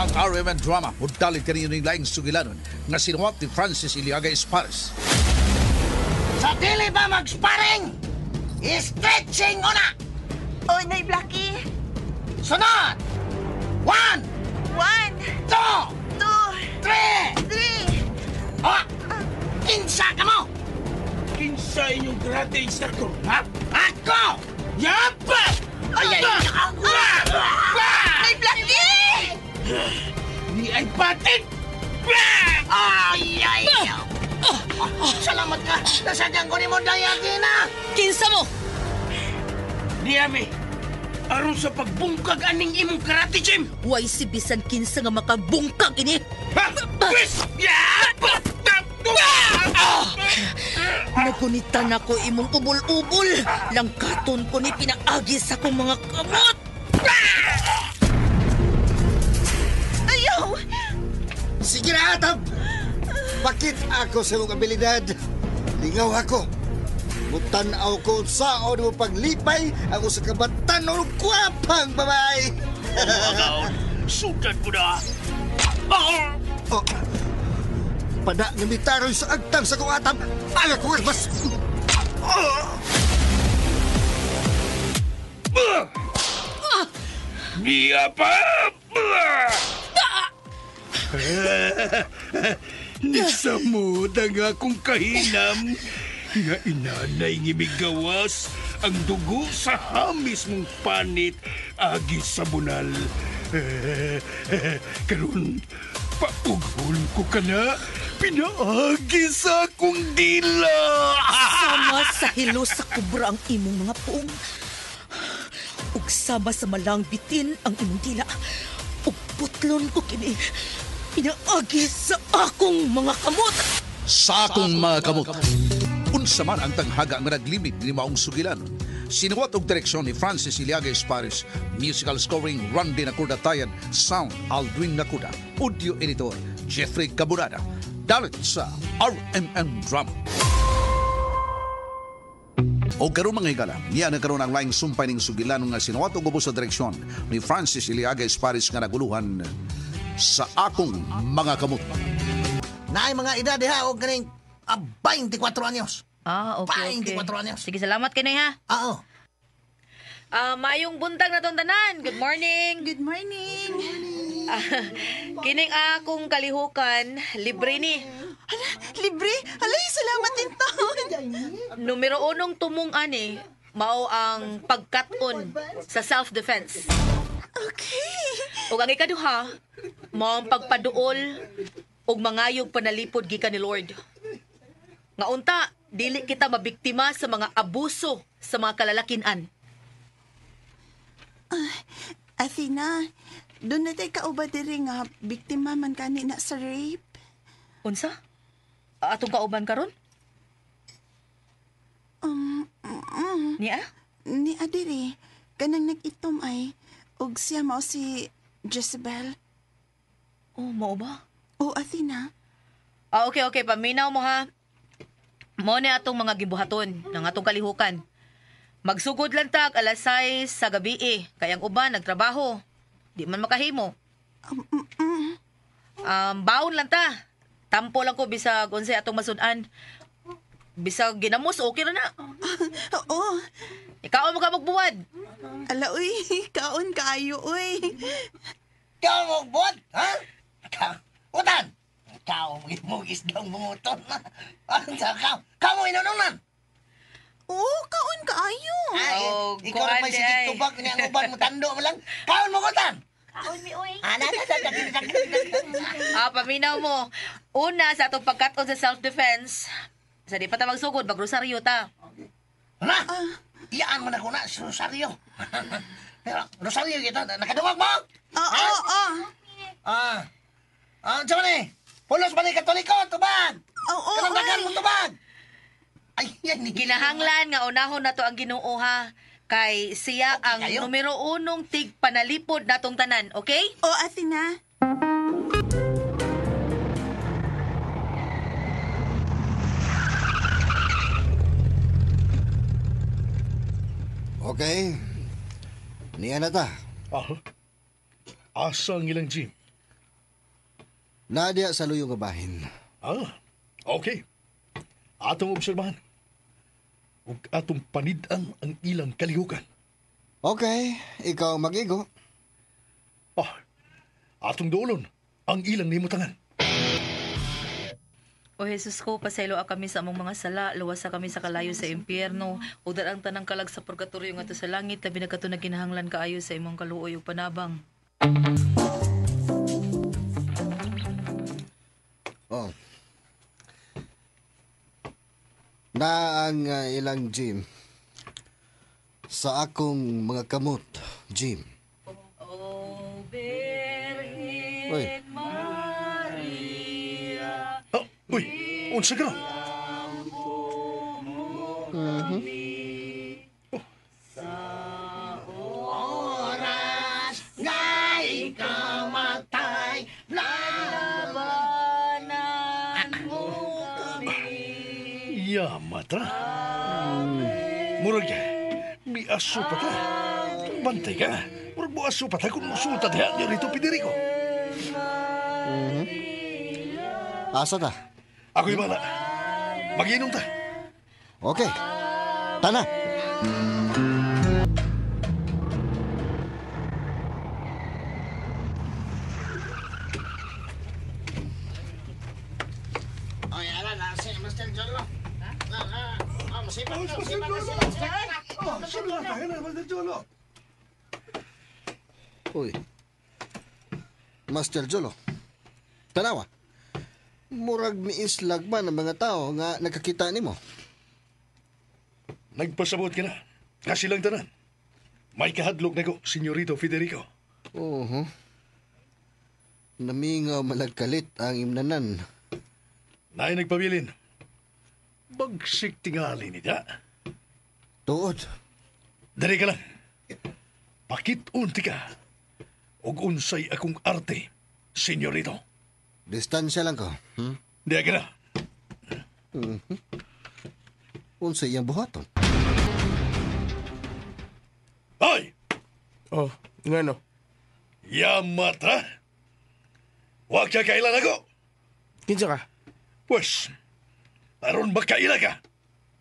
Ang RMN Drama mudalit kaninyo ning laing sugilanon nga sinuwat ni Francis Iliaga Espares. Sa dili ba mag-sparring? Stretching una! Oy, Nay Blackie! Sunod! One, 1, two, 2, three! 3! Oh! Kinsa ka mo? Kinsa inyong karate instructor, ha? Ako! Yapa! Ay, ay, Nay Blackie! Ni ay patit! Ay, ay! Salamat ka! Nasagyan ko ni mo, Dayagina! Kinsa mo? Niami, aron sa pagbungkag aning imong karate gym! Way si bisan kinsa nga makabungkag ini. Ha? Pwes! Yapa! Nagunitan ako imong ubol-ubol. Langkaton ko ni pinaagi sa akong mga kamot. Ayaw! Sige na, Atab! Bakit ako sa imong abilidad? Lingaw ako. Mutanaw ko saon mo paglipay ang usa ka batanon gwapang babae. Agaon, sudan ko na! Oh, pada nga mitaroy sa agtang sa kong atab. Aga ko mas. Niya pa! Nisamod ang akong kahinam nga inanay ngimigawas ang dugo sa hamis mong panit agi sa bunal. Karon paughol ko ka na, pinaagi sa akong dila. Sama sa hilo sa kubra ang imong mga puong. Ug sama sa malang bitin ang imong dila. Ug putlon ko kini. Pinaagi sa akong mga kamot. Sa akong mga kamot. Unsa man ang tanghaga nga naglimid ni maong sugilanon. Sinuwat og direksyon ni Francis Iliaga Espares, musical scoring Randy Nakuda Tayan, sound Aldwin Nakuda, audio editor Jeffrey Caburada. Dalit sa RMN Drama. O karon mga higala, niya na karon ang laing sumpay ning sugilanon nga sinuwat og ubos sa direksyon ni Francis Iliaga Espares nga naguluhan sa akong mga kamot. Naay mga edad diha og kaning 24 anyos. Ah, okay, okay. 24 anyos. Sige, salamat kay Nay, ha. Oo. Ah, mayong buntag na tong tanan. Good morning. Good morning! Ah, kining akong kalihukan, libre ni. Hala, libre! Halay, salamat din taon! Numero unong tumong ani, mao ang pagkat-on sa self-defense. Okay! Ug ang ikaduha, mao ang pagpaduol ug mangayog panalipod gikan ni Lord. Nga unta, dili kita mabiktima sa mga abuso sa mga kalalakinan. Athena, doon na tayo kauba diri nga biktima man kani na sa rape. Unsa? Atong kauban karon? Niya? Ni adiri, kanang nag-itom ay, og siya mao si Jezebel. Oh, mao ba? O Athena, Ah, okay, okay. Paminaw mo ha. Mo ni atong mga gibuhaton ng atong kalihukan. Magsugod lang tag alas 6 sa gabi eh. Kaya ang uban nagtrabaho. Di man makahimo. Baon lang ta. Tampo lang ko bisag unsay atong masud-an. Bisag ginamos okay ra na. oo, Ikaw mo ka magbuwad. ala uy, kaon kaayo uy. Ikaw mo buwan, ha? Ikaw, utan! Ikaw mo isdang bunguton. Ang sa ka, kamo inununan. Oo, kaon kaayo. Ay, Oh, ikaw na may kuan sigig di ay. tubag niya ang uban mo tando mo lang. Kaon mo kutan. Kaon mi oy. Ana na sa Ah, paminaw mo. Una sa atong pagkat-on sa self-defense. Sa di pa ta magsugod, magrosaryo ta. Na. Iyaan mo na ko na si Rosario. Pero Rosario kita nakadungog mo? Oo, oo, oo. Ah. Ah, unsa man eh? Pulos man ni Katoliko, tubag. Oo, Kanang dagan oy. mo tubag. Ay, yan ni Ginahanglan nga unahon nato ang Ginoo ha kay siya Okay ang kayo. numero unong tig panalipod natong tanan, okay? Oo, Athena. Okay. Niya na ta. Ah, asa ang ilang gym? Nadia sa luyo nga bahin. Ah, okay. Atong obserbahan. Ug atong panid-an ang ilang kalihukan. Okay, ikaw mag-igo. Ah, atong duolon ang ilang nimutangan. O Jesus ko, pasaylo kami sa among mga sala, luwasa kami sa kalayo sa impyerno, ug ang tanang kalag sa purgatorio ngadto sa langit, labi na kato nagkinahanglan kaayo sa imong kaluoy ug panabang. Oh. Na ang ilang gym. Sa akong mga kamot, gym. O Birhen Uy. Maria, Ah, uy, unsa ka? Oras nga ikamatay, labanan mo kami. Yamata. Murag, miaso pa ta. Bantay ka. Murag muaso pa ta kung musulta diha niyo rito, Federico. Asa ta? Ako'y bala. Mag-inom ta. Okay. Tana. Oy, ala na si Master Jolo. Uy. Master Jolo. Tanawa. Murag miislag man ang mga tao nga nakakita nimo. Nagpasabot ka na. Kasilang tanan. May kahadlok na ko, Senyorito Federico. Oho. Namingaw malagkalit ang imnanan. Naay nagpabilin. Bagsik tingali ni da. Tuod. Dali ka lang. Pakit-unti ka. Og unsay akong arte, Senyorito. Distansya lang ko. Di ka na. Unsay iyang buhaton. Ay! Oh, ngano? Yamata! Wa ka kailan ako. Kinsa ka? Pues, aron makaila ka.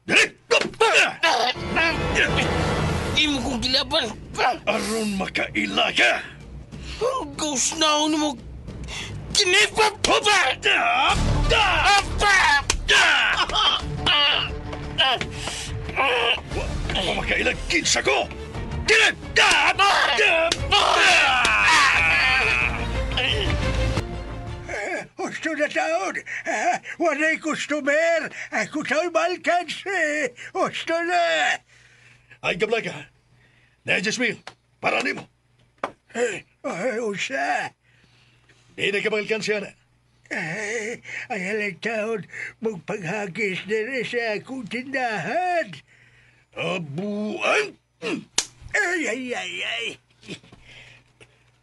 Dali! Imo kong gilaban. Aron makaila ka. Ghost na ako nimo. Kinipa pa ba? Wa makaila kinsa ko. Dili! Gusto na taon. Walay customer. Ako tao'y malkansi. Gusto na. Ay, gabla ka. Na, Jasmine, para nimo. Ay, usa. Di na ka magalkansiya na. Ay, ay alay taon. Magpaghagis na rin sa akong tindahan. Abuan! Ay, ay, ay, ay.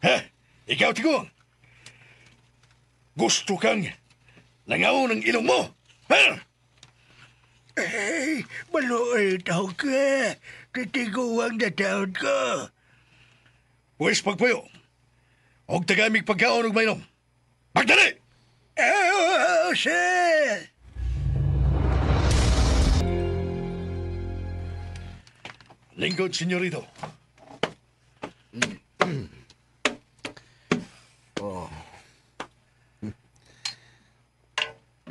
Ha? Ikaw, Tigong. Gusto kang langaw ng ilong mo. Ha? Ay, maluoy tao ka. Titiguang na taon ko. Pwes pagpayo. Og tagamig pagkaon og mainom. Pagdali! Ay, oh, sir. Lingkod, senyorito.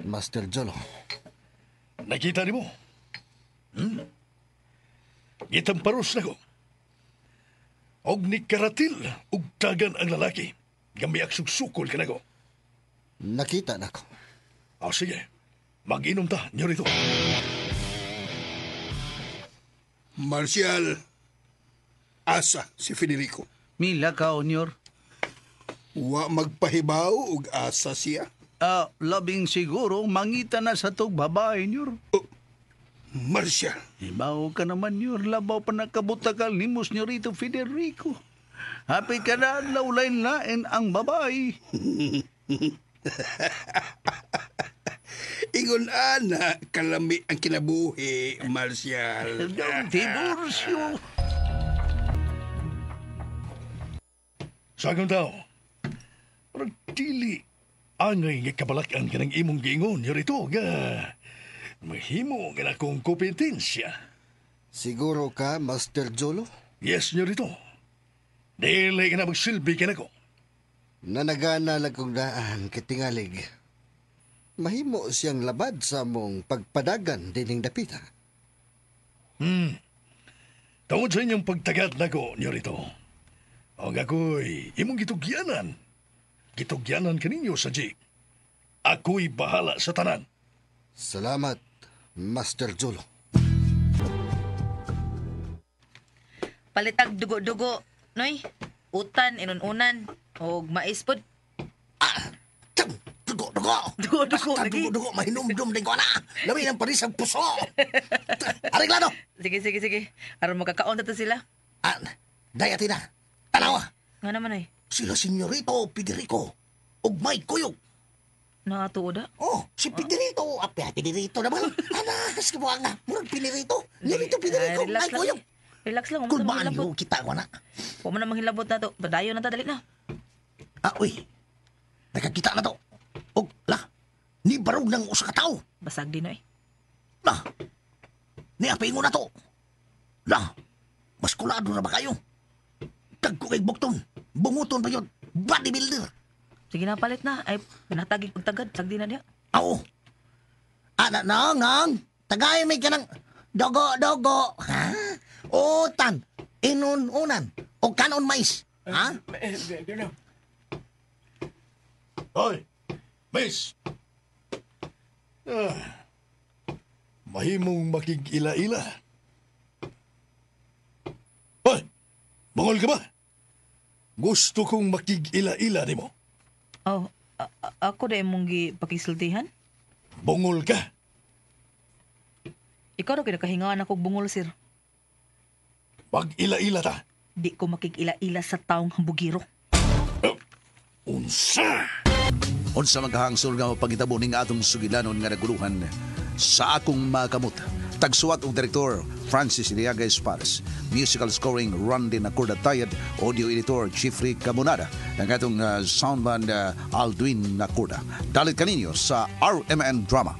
Master Jolo. Nakita ni mo? Gitamparos na ko. Og ni karatil og tagan ang lalaki. Gamiak sugsukol ka na ko. Nakita na ko. O sige, mag-inom ta, nyorito. Marcial, asa si Federico. Mila ka, Onyor. Wa magpahibaw og asa siya. Ah, labing siguro, mangita na sa tog babae, Nyor. Marcial, Ibaw ka naman, Nyor. Labaw pa nakabutakal ni mo, Senyorito Federico. Happy ka na, lain ang babae. ingon ana kalami ang kinabuhi, Marcial. Diborsyo. Sa akong tao, parang dili Angay nga kabalakan kanang imong giingon, nyorito, nga mahimo nga akong kompetensya. Siguro ka, Master Jolo? Yes, nyorito. Dili ka na magsilbi ka nako. Nanagana lang kong daan kitingalig. Mahimo siyang labad sa mong pagpadagan dining dapita. Tungod sa inyong pagtagat nako, nyorito. Og ako'y imong gitugyanan. Gitugyanan kaninyo sa jeep. Ako'y bahala sa tanan. Salamat, Master Jolo. Palitag dugo-dugo, noy. Utan, inununan, og mais pod. Dugo, dugo. Dugo-dugo, Basta lagi. dugo-dugo, mahinumdum din ko na. Labi ng paris ang puso. Areglado. Sige, sige, sige. Aron makakaon na to sila. Ah, dayati na. Tanawa. Nga naman ay. Sila Senyorito Federico. Ug may kuyog. Nakatuo da. Oh, si Federico. Ape, Federico naman. Anas, kabuha nga. Murag Federico. Nyorito Federico. Ay, relax May lang. kuyog. Relax lang. Huwag mo na Kulbaan manghilabot. yo, kita ko na. Huwag mo na manghilabot na to. Padayon na ta, dali na. Ah, uy. Nakakita na to. Og, la. Ni barog ng usa ka tawo. Basag din na eh. La. Ni apingo na to. La. Maskulado na ba kayo? Dagko kay bukton. Bunguton pa yun. Bodybuilder. Sige na, palit na. Ay, pinatagig pagtagad. Sagdi na niya. Aw. Ana, nang, nang. Tagay may kanang dogo, dogo. Ha? Utan. Inun-unan. O kanon mais. Ha? Hoy, miss. Ah, mahimong makig-ila-ila. Hoy, bungol ka ba? Gusto kong makig-ila-ila nimo. Oh, ako na imong gipakisultihan. Bungol ka. Ikaw raw kinakahingaan ako bungol, sir. Mag-ila-ila ta. Di ko makig-ila-ila sa taong hambugiro. Unsa? Unsa magkahangsol nga pagitabo ning atong sugilanon nga naguluhan sa akong makamot. Tagsuwat og direktor Francis Iliaga Espares. Musical scoring Randy Nacorda Tayad, audio editor Jeffrey Camonada, ang atong soundman Aldwin Nacorda. Dalit kaninyo sa RMN Drama.